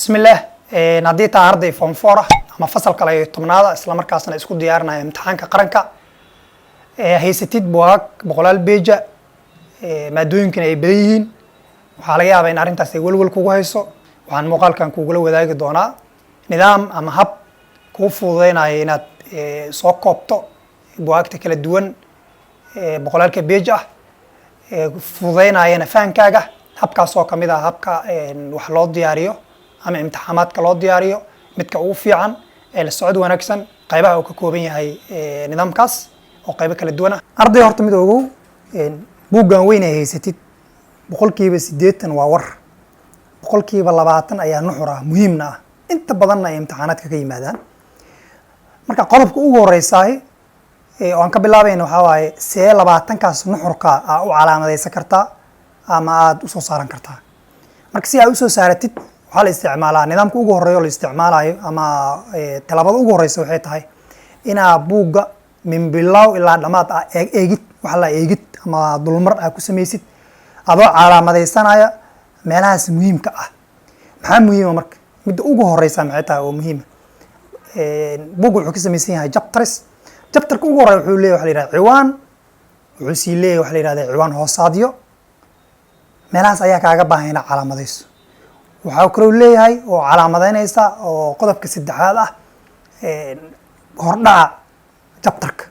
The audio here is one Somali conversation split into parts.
Bismillaah. Haddii taa arday form four ah ama fasalka 12aad, isla markaasna isku diyaarinaya imtixaanka qaranka, haysatid buugaag boqolaal beja, maadooyinkana ay badan yihiin, waxaa laga yaabaa in arrintaas ay welwel kugu hayso. Waxaan muuqaalkan kugula wadaagi doonaa nidaam ama hab kuu fududeynaya inaad soo koobto buugaagta kala duwan boqolaalka beej ah, fududeynayana fahankaaga. Habkaas oo kamid ah habka wax loo diyaariyo ama imtixaamaadka loo diyaariyo midka ugu fiican ee la socod wanaagsan, qaybaha uu ka kooban yahay nidaamkaas oo qaybo kala duwan ah. Arday, horta mid ogow: buuggan weyn ay haysatid 80% waa war, 20% ayaa nuxur ah, muhiimna ah, inta badanna ay imtixaanaadka ka yimaadaan. Marka qodobka ugu horeysaahi oo aan ka bilaabayna waxaa waaye: see 20kaas nuxurka aa u calaamadeysan kartaa ama aada usoo saaran kartaa? Marka si aad usoo saaratid, waxaa la isticmaalaa nidaamka ugu horeeya oo la isticmaalayo ama talaabada ugu horeysa waxay tahay inaa buugga min bilow ilaa dhamaad ah eeg eegid, waxa la eegid ama dulmar aa ku samaysid, adoo calaamadeysanaya meelahaas muhiimka ah. Maxaa muhiima? Marka midda ugu horeysa maxay tahay oo muhiima? Buugga wuxuu ka samaysan yahay chapters. Chapterka ugu horeya wuxuu leeyahy waxa la yihahda ciwaan, wuxuu sii leeyahy waxa la yihahda ciwaan hoosaadyo. Meelahaas ayaa kaaga baahan inaad calaamadeyso. Waxaa kaloo leeyahay oo calaamadeynaysa oo qodobka saddexaad ah hordhaca chapterka.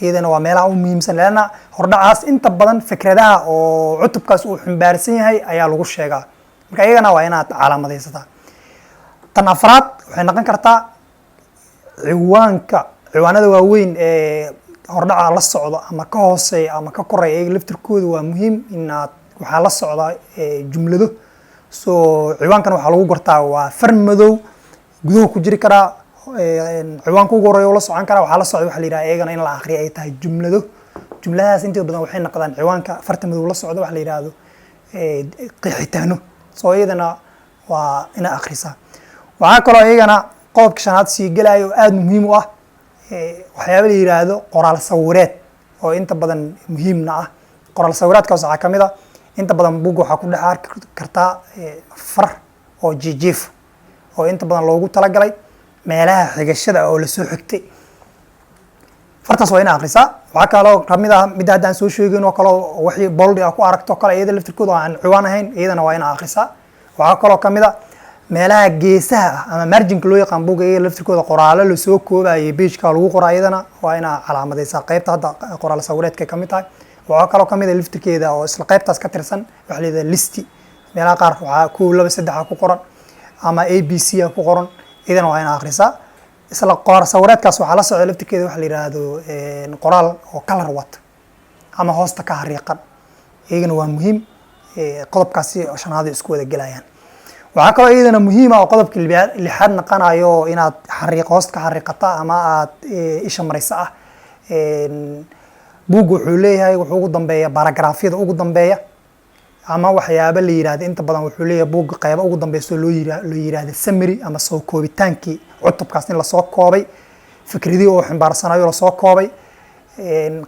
Iyadana waa meelaha u muhiimsan, leanna hordhacaas inta badan fikradaha oo cutubkaas uu xumbaarsan yahay ayaa lagu sheegaa. Marka iyagana waa inaad calaamadeysataa. Tan afraad waxay noqon kartaa ciwaanka, ciwaanada waaweyn ee hordhaca la socdo ama ka hooseeya ama ka koreya, iyaga laftirkooda waa muhiim inaad. Waxaa la socda jumlado. So ciwaankan waxaa lagu gartaa waa far madow, guduhu ku jiri karaa, ciwaanka ugu horeeya la socon karaa. Waxaa la socda waxa la yidhaha, iyagana in la akriyo ay tahay, jumlado. Jumladahaas intooda badan waxay noqdaan ciwaanka farta madow la socda waxa la yidhaahdo qeexitaano. So iyadana waa ina akhrisaa. Waxaa kaloo iyagana qodobka shanaad sii gelayo oo aada muhiim u ah waxyaaba la yidhaahdo qoraal sawireed oo inta badan muhiimna ah. Qoraal sawireedkaas waxaa kamid a, inta badan buugga waxaa ku dhex arki kartaa far oo jiijiif oo inta badan loogu talagalay meelaha xigashada oo lasoo xigtay. Fartaas waa ina akrisaa. Waxaa kaloo kamid ah midda haddaan soo sheegin oo kaloo wixii bold ah ku aragto kale, iyada laftirkooda oo aan ciwaan ahayn, iyadana waa ina akrisaa. Waxaa kaloo kamid a meelaha geesaha ah ama marginka loo yaqaan buugga, iyaga laftirkooda qoraalo lasoo koobayay pageka lagu qoraa, iyadana waa inaa calaamadeysaa. Qaybta hadda qoraal sawireedkay kamid tahay. Waxaa kaloo kamid a laftirkeeda oo isla qaybtaas ka tirsan waxa la yidhahda listi. Meelaha qaar waxaa kow, laba, saddexa ku qoran ama A B C a ku qoran, iyadana waa ina akrisaa. Isla qoraal sawireedkaas waxaa la socda laftirkeeda waxa la yidhaahdo qoraal oo color wata ama hoosta ka hariiqan, iyagana waa muhiim. Qodobkaasi shanaad isku wada gelayaan. Waxaa kaloo iyadana muhiima oo qodobka lixaad naqanayo inaad xariiq hoosta ka xariiqata ama aad isha maraysa ah. Buugga wuxuu leeyahay wuxuu ugu dambeeya baragraafyada ugu dambeeya ama waxyaaba la yihahdo, inta badan wuxuu leeyahay buugga qaybo ugu dambeyso loo yihahdo summary ama soo koobitaankii cutubkaas in lasoo koobay, fikradihii oo xambaarsanayo lasoo koobay.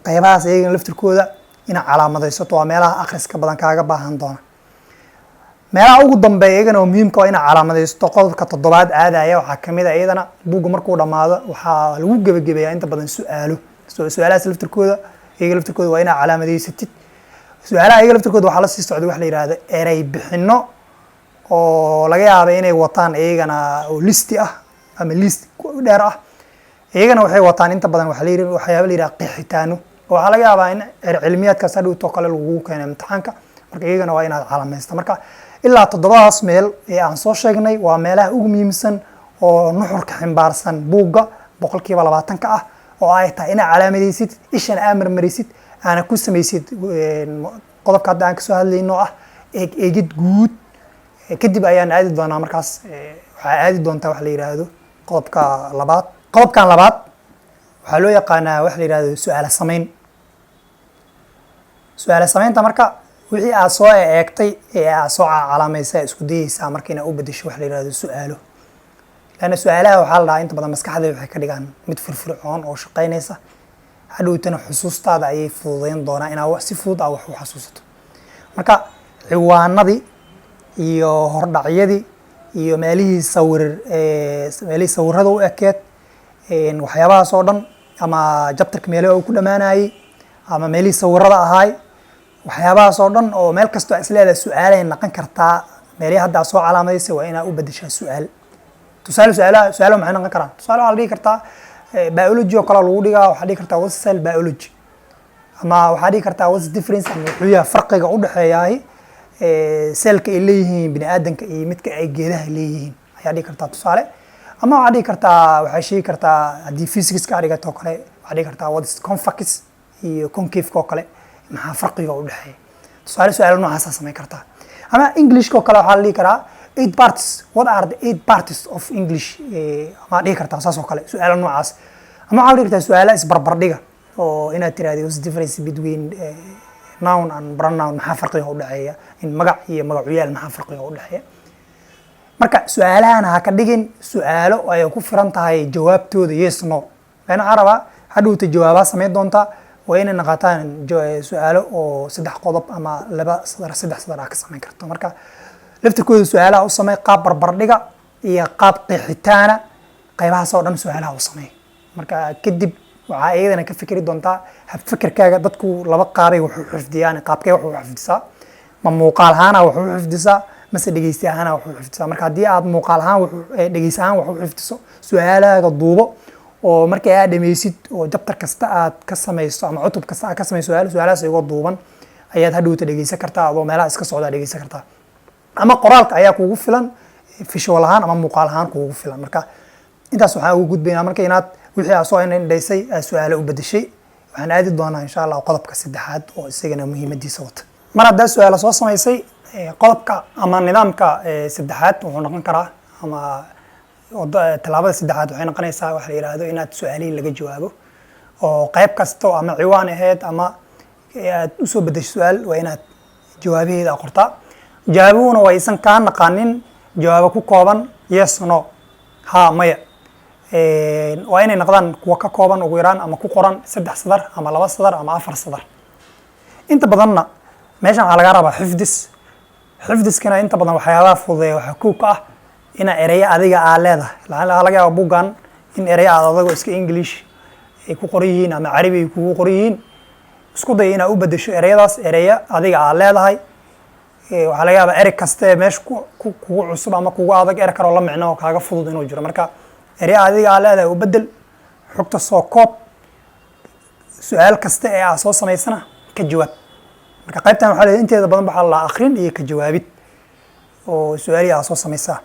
Qaybahaas iyagana laftirkooda inaad calaamadaysato waa meelaha akhriska badan kaaga baahan doona. Meelaha ugu dambeeya iyagana oo muhiimka waa inaad calaamadaysato, qodobka toddobaad aadaya, waxaa kamid a iyadana buugga markuu dhamaado waxaa lagu gebagabeeyaa inta badan su-aalo. So su-aalahaas laftirkooda, iyaga laftirkooda waa inaad calaamadeysatid. Su-aalaha iyaga laftirkooda waxaa la sii socda waxa la yihahdo erey bixino oo laga yaaba inay wataan iyagana oo listi ah ama list dheer ah. Iyagana waxay wataan inta badan waxa la yidhi waxyaaba la yidhaha qeexitaano, oo waxaa laga yaabaa in erey cilmiyaadkaas hadhowtoo kale lagugu keeno imtixaanka. Marka iyagana waa inaad calaamaysta. Marka ilaa toddobadaas meel ee aan soo sheegnay waa meelaha ugu muhiimsan oo nuxurka ximbaarsan buugga 20%-ka ah, oo ay tahay inaad calaamadaysid, ishana aa marmarisid, aana ku samaysid qodobka hadda aan kasoo hadlayno ah eeg eegid guud. Kadib ayaan aadi doonaa, markaas waxaa aadi doontaa waxa la yidhaahdo qodobka labaad. Qodobkan labaad waxaa loo yaqaanaa waxa la yidhahdo su-aala samayn. Su-aala samaynta, marka wixii aad soo eegtay ee aad soo calaamaysa, isku dayeysaa marka inaad u bedesho waxa la yidhahdo su-aalo. Lanna su-aalaha waxaa la dhahaa inta badan maskaxda waxay ka dhigaan mid firfircoon oo shaqaynaysa, hadhowtana xusuustaada ayay fududeyn doonaa inaad si fudud aa wax u xasuusato. Marka ciwaanadii iyo hordhacyadii Iyo meelihii sawir, meelihii sawirada u ekeed, waxyaabahaas oo dhan, ama chapterka meelaha uu ku dhammaanayey ama meelihii sawirada ahaay, waxyaabahaas oo dhan oo meel kastoo is leedahay su-aalay naqon kartaa, meelihii hadda aad soo calaamadaysay waa inaa u bedeshaa su-aal. Tusaale, su-aalaha, su-aalaha maxay noqon karaan? Tusaale, waxaa la dhihi kartaa biology oo kale lagu dhigaa, waxaa dhihi kartaa "What's cell biology?" Ama waxaa dhihi kartaa "What's difference?" ama wuxuu yahay farqiga u dhexeeyahay cellka ay leeyihiin bini aadanka iyo midka ay geedaha leeyihiin, ayaa dhihi kartaa tusaale. Ama waxaa dhihi kartaa, waxaa sheegi kartaa haddii physics ka dhigato kale, waxaa dhihi kartaa "What is convex?" iyo concave oo kale, maxaa farqiga u dhexeeya? Tusaale, su-aalo noocaasaa samayn kartaa. Ama Englishka oo kale waxaa la dhihi karaa "Eight parts, what are the eight parts of English?" Ama dhihi kartaa saas oo kale su-aalo noocaas. Ama waxaa la dhihi kartaa su-aala isbarbardhiga oo inaad tiraahdo "What's the difference between noun and pronoun?" Maxaa farqiga u dhexeeya in magac iyo magacuyaal, maxaa farqiga u dhexeeya? Marka su-aalahan ha ka dhigin su-aalo ay ku firan tahay jawaabtooda yes, no. Lan waxaa rabaa hadhowta jawaabaa samayn doontaa waa inay naqataan su-aalo oo saddex qodob ama laba sadar, saddex sadar ah ka samayn karto. Marka laftirkooda su-aalaha u samey qaab barbardhiga iyo qaab qeexitaana, qaybahaas oo dhan su-aalaha u samey. Marka kadib waxaa iyadana ka fikri doontaa habfikirkaaga. Dadku laba qaabay wax u xifdiyaan. Qaabkee wax u xifdisaa? Ma muuqaal ahaana wax u xifdisaa mase dhegeysti ahaana wax u xifdisaa? Marka haddii aad muuqaal ahaan wax dhegeysi ahaan wax u xifdiso, su-aalahaaga duubo oo markii aad dhameysid oo chapter kasta aad ka samayso ama cutub kasta aad ka samayso su-aal, su-aalahaas igoo duuban ayaad hadhowta dhegeysan kartaa, adoo meelaha iska socdaa dhegeysan kartaa. Ama qoraalka ayaa kugu filan, visual ahaan ama muuqaal ahaan kugu filan. Marka intaas waxaan ugu gudbaynaa marka inaad wixii aad soo indhaysay aad su-aalo u bedeshay. Waxaan aadi doonaa, insha Allah, qodobka saddexaad oo isagana muhiimadiisa wata. Mar haddaa su-aalo soo samaysay, qodobka ama nidaamka saddexaad wuxuu noqon karaa, ama tallaabada saddexaad waxay noqonaysaa waxa la yidhaahdo inaad su-aalihii laga jawaabo oo qayb kasta ama ciwaan ahayd ama aad usoo bedesho su-aal, waa inaad jawaabaheeda qortaa. Jawaabuhuna waa aysan kaa naqanin jawaabo ku kooban yes, no, ha, maya. Waa inay noqdaan kuwa ka kooban ugu yaraan ama ku qoran saddex sadar ama laba sadar ama afar sadar. Inta badanna meeshan waxaa laga rabaa xifdis. Xifdiskana inta badan waxyaabaha fududeeya waxaa kow ka ah inaa ereyo adiga aa leedahay. Laga yaaba buuggan in ereyo aad adagoo iska English ay ku qoran yihiin ama Carabi ay kugu qoran yihiin. Isku day inaad u bedesho ereyadaas ereyo adiga aad leedahay. Waxaa laga yaabaa erey kaste meesha kugu cusub ama kugu adag erey kaloo la micno oo kaaga fudud inuu jiro. Marka erey adiga aad leedahay u bedel, xogta soo koob, su-aal kasta ee aad soo samaysana ka jawaab. Marka qaybtan waxaa leedahay inteeda badan waxaa la akrin iyo ka jawaabid oo su-aalihii aad soo samaysaa.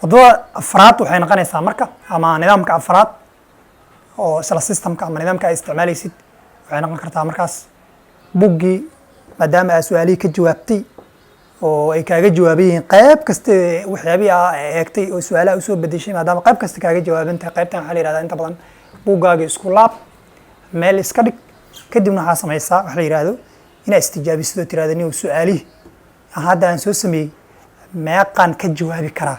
Waddada afraad waxay noqonaysaa marka, ama nidaamka afraad oo isla systemka ama nidaamka aad isticmaalaysid, waxay noqon kartaa markaas buggii maadaama aad su-aalihii ka jawaabtay oo ay kaaga jawaaban yihiin qayb kasta, waxyaabihii aa eegtay oo su-aalaha usoo bedeshay, maadaama qayb kasta kaaga jawaaban tahay, qaybtan waxaa la yihahdaa inta badan buggaaga isku laab, meel iska dhig. Kadibna waxaa samaysaa waxa la yihahdo inaad istijaabisid oo tirahdo: "Nin su-aalihii hadda aan soo sameeyey meeqaan ka jawaabi karaa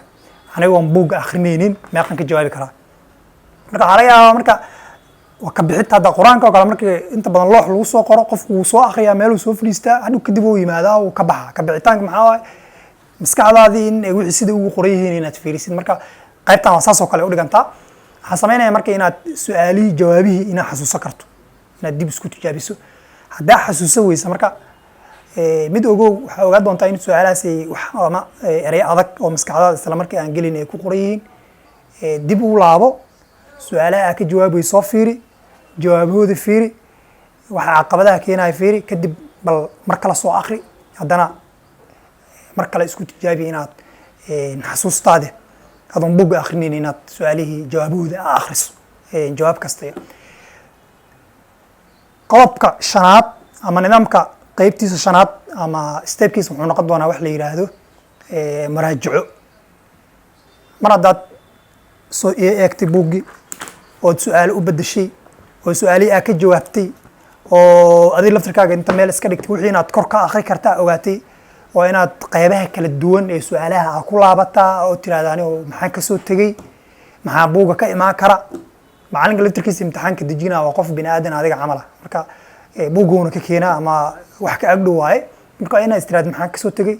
anigoon buugga akrinaynin? Meeqaan ka jawaabi karaa?" Marka waxaa laga yaabaa marka waa ka bixinta hadda Qur-aanka oo kale, markii inta badan loox lagu soo qoro, qofku wuu soo akriyaa, meeluu soo fadhiistaa, hadhow kadib uu yimaadaa, wuu ka baxaa. Ka bixitaanka maxaa waaye? Maskaxdaadii in ay wixii sida ugu qoran yihiin inaad fiirisid. Marka qaybtan waa saas oo kale u dhigantaa. Waxaa samaynaya marka inaad su-aalihii jawaabihii inaad xasuusan karto, inaad dib isku tijaabiso. Haddaa xasuusan weysa marka, mid ogow, waxaa ogaa doontaa in su-aalahaas ay wax ama erey adag oo maskaxdaada isla markii aan gelin ay ku qoran yihiin. Dib u laabo, su-aalaha aa ka jawaabayso soo fiiri, jawaabahooda fiiri, waxa caqabadaha keenaya fiiri. Kadib bal mar kale soo akri, haddana mar kale isku tijaabi inaad xasuustaade adoon buugga akrinayn inaad su-aalihii jawaabahooda aa akhriso jawaab kasta. Qodobka shanaad ama nidaamka qeybtiisa shanaad ama stepkiisa wuxuu noqon doonaa wax la yidhaahdo muraajaco. Mar haddaad soo eegtay buuggii ood su-aalo u bedeshay oo su-aalihii aa ka jawaabtay oo adig laftirkaaga inta meel iska dhigtay wixii inaad kor ka akri kartaa ogaatay, waa inaad qeybaha kala duwan ee su-aalaha aa ku laabataa oo tirahda: "Anigo maxaan kasoo tegey? Maxaa buugga ka imaan kara?" Macalinka laftirkiisa imtixaanka dejina waa qof bini aadan adiga camal ah. Marka buuggoona ka keenaa ama wax ka agdhow waaye. Marka waa inaad istiraad: "Maxaan kasoo tegey?"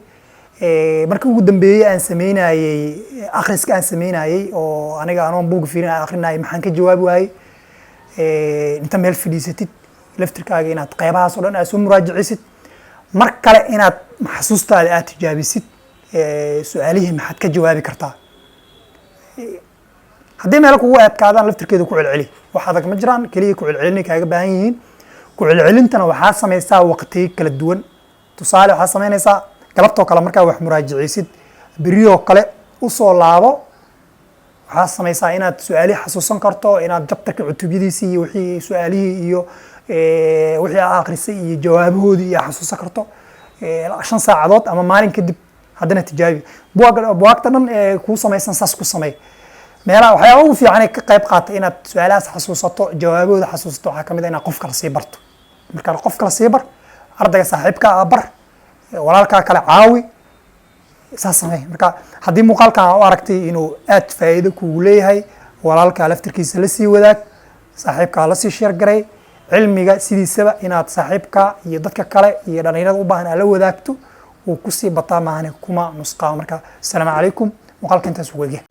Markii ugu dambeeyey aan sameynayey akhriska aan sameynayey oo aniga anoon buuga fiirin aan akrinayay, maxaan ka jawaabi waayey? Inta meel fadhiisatid laftirkaaga inaad qeybahaas oo dhan aad soo muraajicisid, mar kale inaad xasuustaada aad tijaabisid, su-aalihii maxaad ka jawaabi kartaa. Haddii meelo kugu adkaadaan, laftirkeeda ku celceli. Wax adag ma jiraan, keliya ku celcelinay kaaga baahan yihiin. Ku celcelintana waxaa samaysaa waqtiyo kala duwan. Tusaale, waxaa samaynaysaa galabtoo kale markaa wax muraajicaysid, beriyoo kale usoo laabo. Waxaa samaysaa inaad su-aalihii xasuusan karto, inaad chapterka cutubyadiisii iyo wixii su-aalihii iyo wixii aa akhrisay iyo jawaabahoodii iyo xasuusan karto 5 saacadood ama maalin kadib. Haddana tijaabi buwaagta dhan ee kuu samaysan, saas ku samey. Meelaha waxyaaba ugu fiican ee ka qayb qaata inaad su-aalahaas xasuusato, jawaabahooda xasuusato, waxaa kamid ah inaad qof kale sii barto. Marka qof kale sii bar, ardayga saaxiibka ah bar, walaalkaa kale caawi, saas samey. Marka haddii muuqaalkan u aragtay inuu aad faa'iido kugu leeyahay, walaalkaa laftirkiisa la sii wadaag, saaxiibkaa la sii share garay. Cilmiga sidiisaba inaad saaxiibka iyo dadka kale iyo dhalinyarada u baahan aad la wadaagto, wuu kusii bataa maahane kuma nusqaamo. Marka asalaamu calaykum, muuqaalka intaas ugu egya.